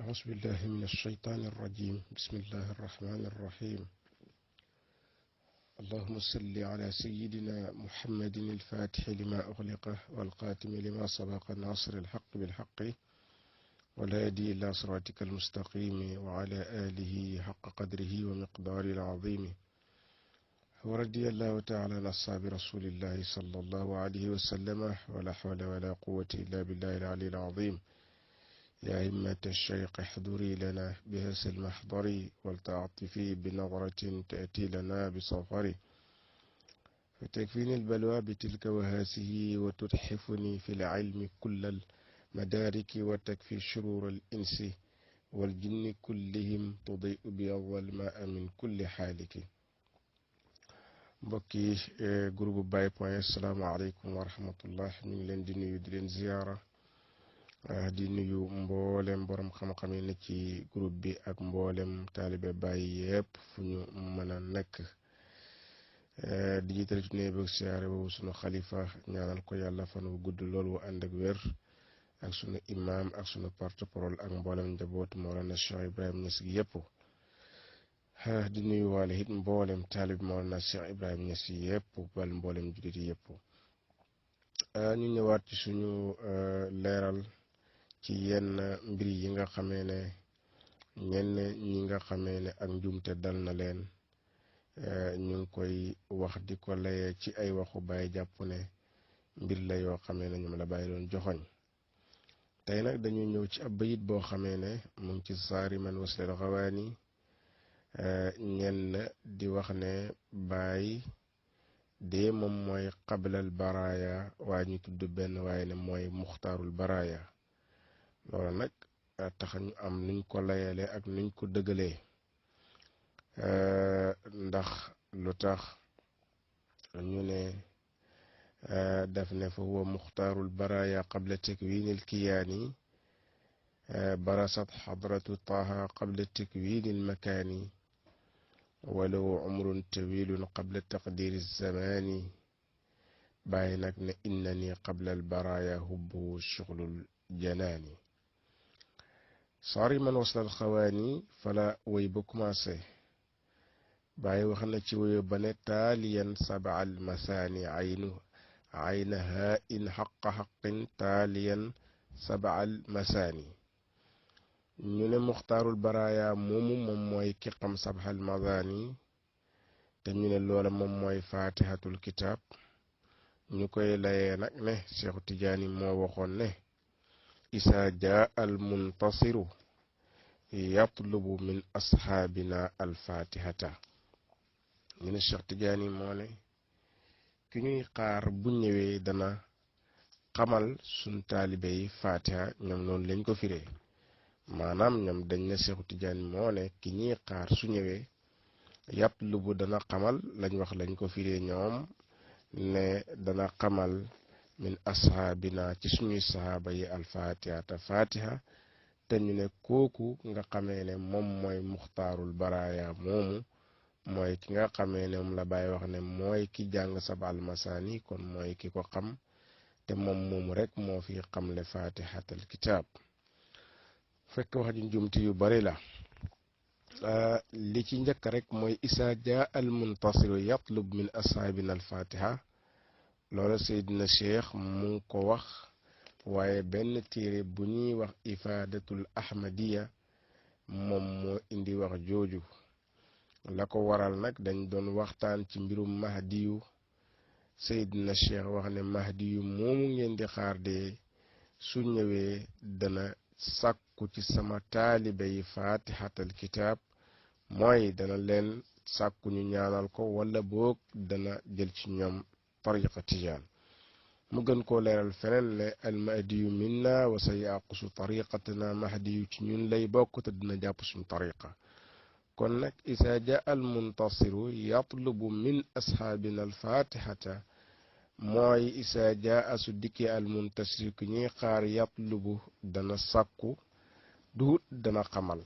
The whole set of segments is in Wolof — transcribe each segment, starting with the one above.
أعوذ بالله من الشيطان الرجيم. بسم الله الرحمن الرحيم. اللهم صل على سيدنا محمد الفاتح لما أغلق والقاتم لما سبق ناصر الحق بالحق والهادي إلى صراطك المستقيم وعلى آله حق قدره ومقدار العظيم. ورضي الله تعالى عن أصحاب رسول الله صلى الله عليه وسلم ولا حول ولا قوة إلا بالله العلي العظيم. يا همة الشيخ احضري لنا بهذا المحضر ولتعطفي بنظرة تأتي لنا بصفر فتكفيني البلوى بتلك وهاسه وتتحفني في العلم كل المدارك وتكفي شرور الإنس والجن كلهم تضيء بيض الماء من كل حالك. mbokki groupe Baye point asalaamaaleykum wa rahmatullah ñu ngi leen di nuyu di leen ziyaara di nuyu mboolem borom xam-xam yi ne ci groupe bi ak mboolem taalibe Baye yëpp fu ñu mën a nekk di jiital ci nuyu beeg siyaare boobu sunu xalifa ñaanal ko yàlla fan wu gudd lool wu ànd ak wér ak sunu imam ak sunu porte-parole ak mboolem njaboot Mawlana Cheikh Ibrahima Niass gi yëpp. di nuyu waale it mboolem taalib Mawlana Cheikh Ibrahima Niass yëpp bal mboolem jullit yëpp. ñu ñëwaat ci suñu leeral ci yenn mbir yi nga xamee ne ñenn ñi nga xamee ne ak njuumte dal na leen ñu ngi koy wax di ko layee ci ay waxu Baye jàpp ne mbir la yoo xamee ne ñoom la Baye doon joxoñ. tey nag dañuy ñëw ci ab bayit boo xamee ne mu ngi ci saari man waslal xawaani ñenn di wax ne Baye de moom mooy qablal baraaya waaye ñu tudd benn waaye ne mooy muxtaarul baraaya. loolu nag tax ñu am nuñ ko layale ak nuñ ko dëggalee ndax lu tax ñu ne daf ne fa huwa muxtaarul baraaya qabla takwinil kiyaani barasat xadratu taha qabla takwinil makaani walaw umrun tawilun qabla taqdiri zamaani. bàyyi nag ne innani qabla al baraaya hubbu shuxlul janaani. saari man waslal xawaani fala woy ba commencé bàyyi wax na ci woyo ba ne taaliyan sabaal masaani aynaha in xaqa xaqin taaliyan sabaal masaani. ñu ne muxtaarul baraaya moomu moom mooy ki xam sabaal masaani te ñu ne loola moom mooy fatihatul kitaab. ñu koy layee nag ne Cheikhu Tijaani moo waxoon ne isa jaa al muntasiru yatlubu min asxaabina al fatihata. ñu ne Cheikh Tijaani moo ne ki ñuy xaar bu ñëwee dana xamal suñ taalibe yi fatiha. ñoom noonu lañ ko firee maanaam ñoom dañ ne Cheikhu Tijaani moo ne ki ñuy xaar su ñëwee yatlubu dana xamal lañ wax lañ ko firee ñoom ne dana xamal min asxaabina ci suñuy saxaaba yi alfatihata fatiha. te ñu ne kooku nga xamee ne moom mooy muxtaarul baraaya moomu mooy ki nga xamee ne moom la Baye wax ne mooy ki jàng sabal masaani kon mooy ki ko xam te moom moomu rek moo fi xamle fatihatal kitaab. fekk wax ji njumti yu bari la. li ci njëkk rek mooy isa jaa al muntasiru yatlub min ashaabina al fatiha. loola Seydina Cheikh mu ngi ko wax waaye benn téere bu ñuy wax ifaadatul ahmadiya moom moo indi wax jooju. la ko waral nag dañ doon waxtaan ci mbirum mahdiyu. Seydina Cheikh wax ne mahdiyu moomu ngeen di xaar de su ñëwee dana sàkku ci sama taalibe yi fatihatal kitaab mooy dana leen sàkku ñu ñaanal ko wala boog dana jël ci ñoom tariqa tijaan. mu gën koo leeral feneen ne al mahdiyu minna wa sa yaqusu tariqatana mahdiyu ci ñun lay bokk te dina jàpp suñu tariqa. kon nag isa jaa al muntasiru yatlubu min asxaabina al fatihata mooy isa jaa su dikkee al muntasiru ki ñuy xaar yatlubu dana sàkku duut dana xamal.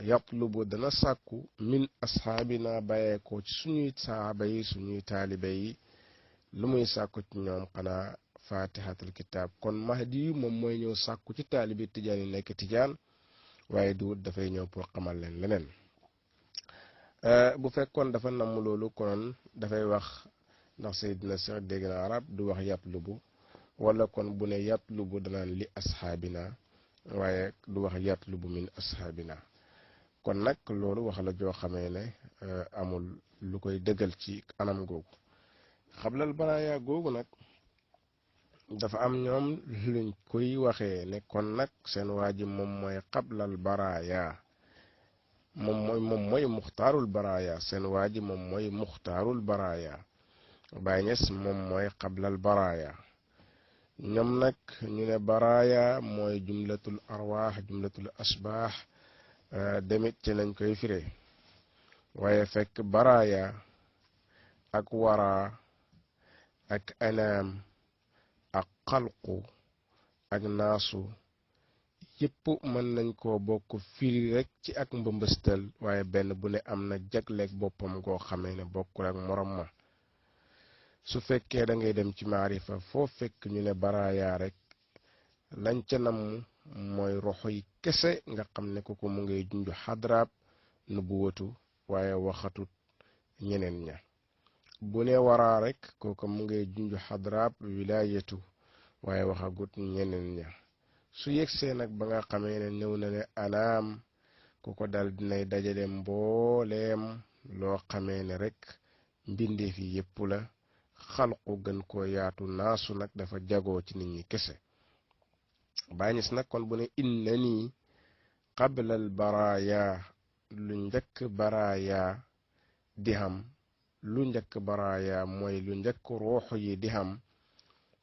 yatlubu dana sàkku min asxaabina bàyyeekoo ci suñuy saaba yi suñuy taalibe yi lu muy sàkku ci ñoom xanaa fatihatul kitaab. kon mahdi yu moom mooy ñëw sàkku ci taalibe tijaan yi nekk tijaan waaye duut dafay ñëw pour xamal leen leneen. bu fekkoon dafa namm loolu konoon dafay wax ndax Seydina Cheikh dégg na arab du wax yatlubu wala kon bu ne yatlubu danaan li asxaabina waaye du wax yatlubu min asxaabina. kon nag loolu wax la joo xamee ne amul lu koy dëggal ci anam googu. xablal baraaya googu nag dafa am ñoom luñ koy waxee ne kon nag seen waa ji moom mooy xablal baraaya moom mooy muxtaarul baraaya seen waa ji moom mooy muxtaarul baraaya Baay Ñas moom mooy xablal baraaya. ñoom nag ñu ne baraaya mooy jumlatul arwaax jumlatul asbaax demit ci lañ koy firee waaye fekk baraaya ak waraa ak anaam ak xalqu ak naasu yépp mën nañ koo bokk firi rek ci ak mbëmbëstal waaye benn bu ne am na jagleeg boppam goo xamee ne bokkul ak morom ma. su fekkee da ngay dem ci maarifa foo fekk ñu ne baraaya rek lañ ca nam mooy roxo yi kese nga xam ne kooku mu ngay junj xadraab nubuwatu waaye waxatut ñeneen ña. bu ne waraa rek kooku mu ngay junj xadraab wilaayatu waaye waxagut ñeneen ña. su yegsee nag ba nga xamee ne ñëw na ne anaam kooku dal dinay dajale mbooleem loo xamee ne rek mbindeef yi yépp la. xalqu gën koo yaatu naasu nag dafa jagoo ci nit ñi kese. Baay Ñas nag kon bu ne inna nii qablal baraaya lu njëkk baraaya di xam lu njëkk baraaya mooy lu njëkk ruux yi di xam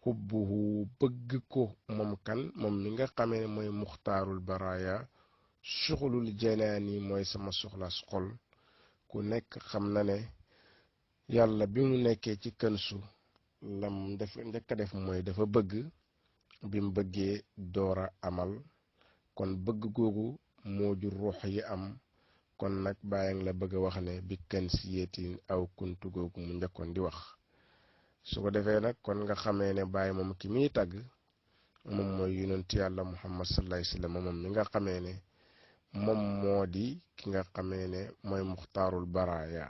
xubbuhu bëgg ko moom kan moom mi nga xamee ne mooy muxtaarul baraaya suxlul janaani mooy sama soxlas xol. ku nekk xam na ne yàlla bi mu nekkee ci kënsu lam def njëkk a def mooy dafa bëgg bi mu bëggee doora amal kon bëgg googu moo jur ruux yi am. kon nag bàyyi la bëgg a wax ne bi kan si yeetin aw kuntu googu mu njëkkoon di wax. su ko defee nag kon nga xamee ne bàyyi moom ki muy tagg moom mooy yonent yàlla Muhammad sallallahu alayhi wasallam moom mi nga xamee ne moom moo di ki nga xamee ne mooy muxtaarul baraaya.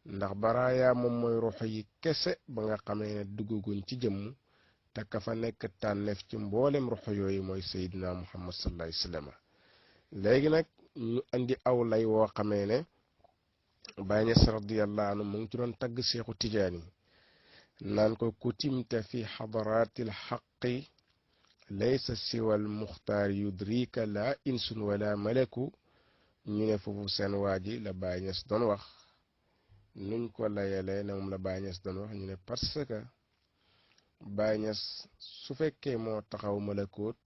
ndax baraaya moom mooy ruux yi kese ba nga xamee ne dugguguñ ci jëmm te ka fa nekk tànneef ci mboolem ruux yooyu mooy Seydina Muhammad sallallahu alayhi wasallam. léegi nag ñu andi aw lay woo xamee ne Baay Ñas radiyallahu anhu mu ngi ci doon tagg Seexu Tijaani naan ko kutimta fi xadaraatil xaqi laysa siwal muxtaar yudrika la insun wala malaku. ñu ne foofu seen waa ji la Baay Ñas doon wax nuñ ko layalee ne moom la Baay Ñas doon wax ñu ne parce que Baay Ñas su fekkee moo taxaw malakoot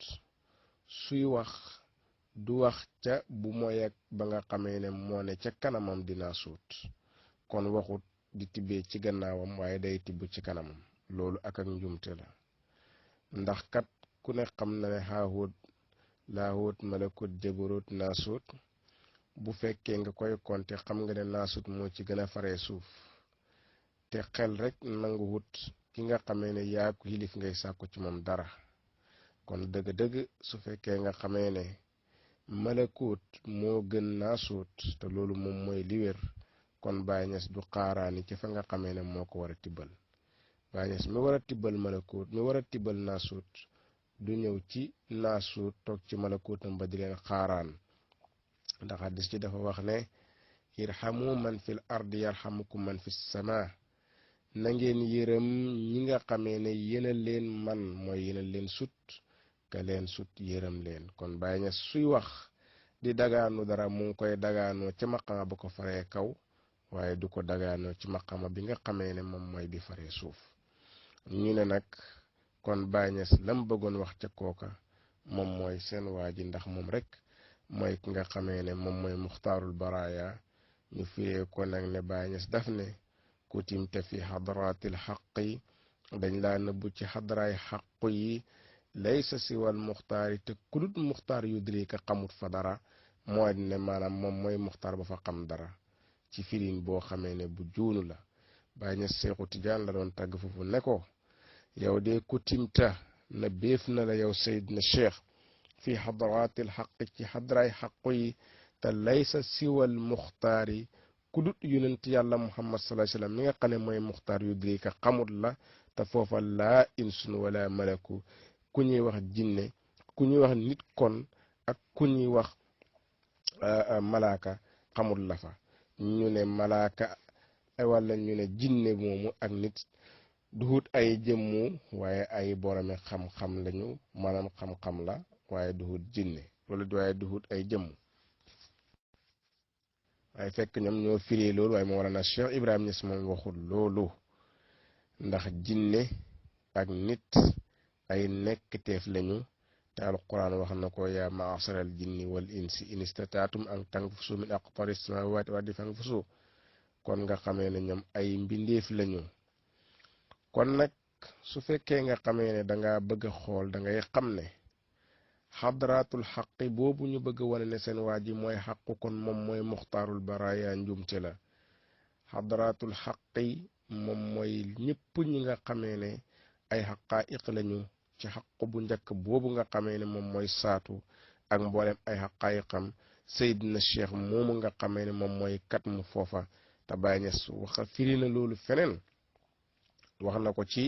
suy wax du wax ca bu moy ak ba nga xamee ne moo ne ca kanamam dina suut kon waxut di tibbee ci gannaawam waaye day tibb ci kanamam. loolu ak njumte la ndax kat ku ne xam na ne haahut laahut malakut jabarut naasut bu fekkee nga koy konte xam nga ne naasut moo ci gën a faree suuf te xel rek nangu wut ki nga xamee ne yaa ko xilif ngay sàkku ci moom dara. kon dëgg-dëgg su fekkee nga xamee ne malakut moo gën naasut te loolu moom mooy li wér kon Baay Ñas du xaaraani ci fa nga xamee ne moo ko war a tibbal. Baay Ñas mi war a tibbal malakut mi war a tibbal naasut du ñëw ci naasut toog ci malakutam ba di leen xaaraan ndax hadiis ci dafa wax ne irhamu man fil ardi yarhamukum man fis sama. na ngeen yërëm ñi nga xamee ne yéena leen man mooy yéena leen sut ka leen sut yërëm leen. kon Baay Ñas suy wax di dagaanu dara mu ngi koy dagaanoo ci maqama bu ko faree kaw waaye du ko dagaanoo ci maqama bi nga xamee ne moom mooy bi faree suuf. ñu ne nag kon Baay Ñas lam bëggoon wax ca kooka moom mooy seen waa ji ndax moom rek mooy ki nga xamee ne moom mooy muxtaarul baraaya. ñu firee ko nag ne Baay Ñas daf ne kutimte fi xadaraatil xaqi dañ laa nëbbu ci xadaraay xaqu yi laysa siwal muxtaari te kudut muxtaar yudrika xamut fa dara moo di ne maanaam moom mooy muxtaar ba fa xam dara ci firin boo xamee ne bu juunu la. Baay Ñas Seexu Tijaan la doon tàgg foofu ne ko yow de kutimta na béef na la yow Seydina Cheikh fi xadraatil xaqi ci xadraay xaqu yi te laysa siwal muxtaari ku dut yonent yàlla muhammad sallallahu alayhi wasallam mi nga xam ne mooy muxtaar yu dirika xamut la te foofa laa insun wala malaku ku ñuy wax jinne ku ñuy wax nit kon ak ku ñuy wax malaaka xamut la fa ñu ne malaaka wala ñu ne jinne moomu ak nit duhut ay jëmmu waaye ay borome xam-xam lañu maanaam xam-xam la waaye duhut jinne wala waaye duhut ay jëmmu waaye fekk ñoom ñoo firee loolu waaye moo Mawlana Cheikh Ibrahima Niass moom waxul loolu ndax jinne ak nit ay nekkteef lañu te alquran wax na ko yaa ma'asharal jinni wal insi in istata'tum an tanfusu min aqtaris samawati wal ardi fanfusu kon nga xamee ne ñoom ay mbindeef lañu kon nag su fekkee nga xamee ne danga bëgg a xool da ngay xam ne xadraatul xaqi boobu ñu bëgg a wane ne seen waa ji mooy xaqu kon moom mooy muxtaarul baraaya njumte la xadraatul xaqi moom mooy ñëpp ñi nga xamee ne ay xaqaa'iq lañu ci xaqu bu njëkk boobu nga xamee ne moom mooy saatu ak mboolem ay xaqaa'iqam Seydina Cheikh moomu nga xamee ne moom mooy kat mu foofa te Baay Ñas waxa firi na loolu feneen wax na ko ci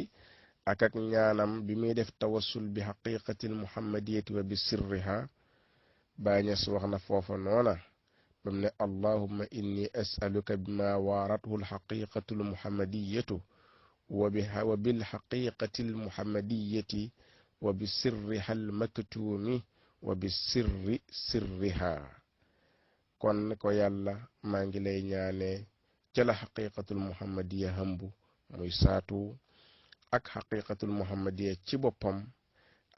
ak ñaanam bi muy def tawassul bi xaqiqatil muhammadiyati wa bi sirriha Baay Ñas wax na foofa noona bam ne allahumma inni as'aluka bima waarathu alxaqiqatu almuhammadiyatu wa bil xaqiqati almuhammadiyati wa bi sirriha almaktumi wa bi sirriha kon ko yàlla maa ngi lay ñaane ca la xaqiqatul muhammadiya hambu muy saatu ak xaqiqatul muhammadiya ci boppam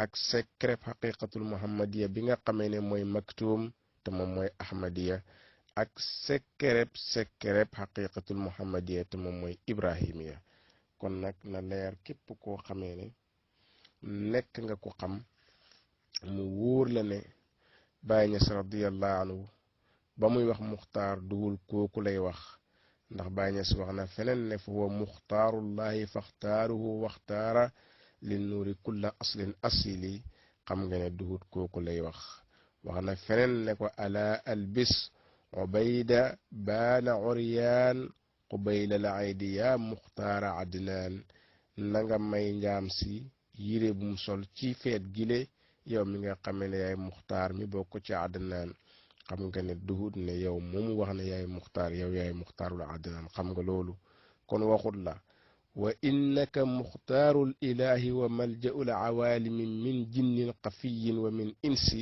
ak secret xaqiqatul muhammadiya bi nga xamee ne mooy maktum te moom mooy ahmadiya ak secret xaqiqatul muhammadiya te moom mooy ibrahimiya kon nag na leer képp koo xamee ne nekk nga ko xam mu wóor la ne Baay Ñas radiyallahu anhu ba muy wax muxtaar duwul kooku lay wax ndax Baay Ñas wax na feneen ne fa huwa muxtaarullahi faxtaaruhu waxtaara li nuuri kulla aslin asili xam nga ne duhut kooku lay wax na feneen ne ko ala albis ubayda baana uryaan qubayla la aydi yaa muxtaara adnaan nanga may njaam si yére bum sol ci feet gile yow mi nga xamee ne yaay muxtaar mi bokk ci adnaan xam nga ne duhut ne yow moomu wax ne yaay muxtaar yow yaay muxtaarul adnaan xam nga loolu kon waxut la wa innaka muxtaarul ilahi wa malja'ul awaalimi min jinnin qafiyin wa min insi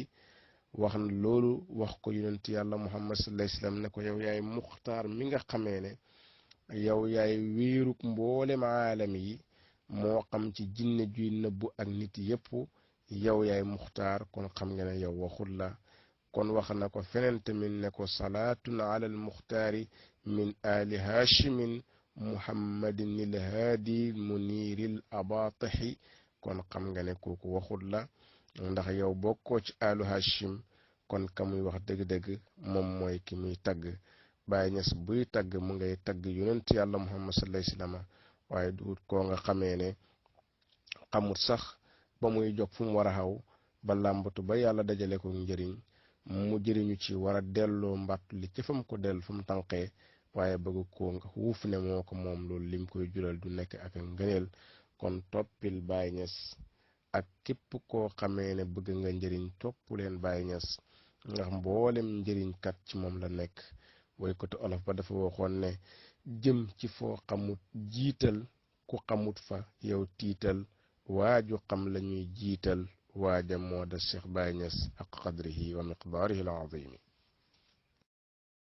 wax na loolu wax ko yonent yàlla muhammad sallallahu alayhi wasallam ne ko yow yaay muxtaar mi nga xamee ne yow yaay wéeruk mboolem aalam yi moo xam ci jinne juy nëbbu ak nit yépp yow yaay muxtaar kon xam nga ne yow waxut la kon wax na ko feneen tamit ne ko salaatun ala al muxtaari min ali haashimin muhammadin il haadi muniiril abaatixi kon xam nga ne kooku waxut la ndax yow bokkoo ci alu hashim kon ka muy wax dëgg-dëgg moom mooy ki muy tagg Baay Ñas buy tagg mu ngay tagg yonent yàlla muhammad sallallahu alayhi wasallam waaye duut koo nga xamee ne xamut sax ba muy jóg fu mu war a xaw ba làmbatu ba yàlla dajale ko njëriñ mu jëriñu ci war a delloo mbattu li ci fam ko dellu fa mu tànqee waaye bëgg koo nga wuuf ne moo ko moom loolu lim koy jural du nekk ak ngëneel kon toppil Baay Ñas ak képp koo xamee ne bëgg nga njëriñ topp leen Baay Ñas ndax mboolem njëriñ kat ci moom la nekk woykatu olof ba dafa waxoon ne jëm ci foo xamut jiital ku xamut fa yow tiital waaju xam lañuy jiital waaja moo da Cheikh Baay Ñas ak qadrihi wa miqdaarihi al-azim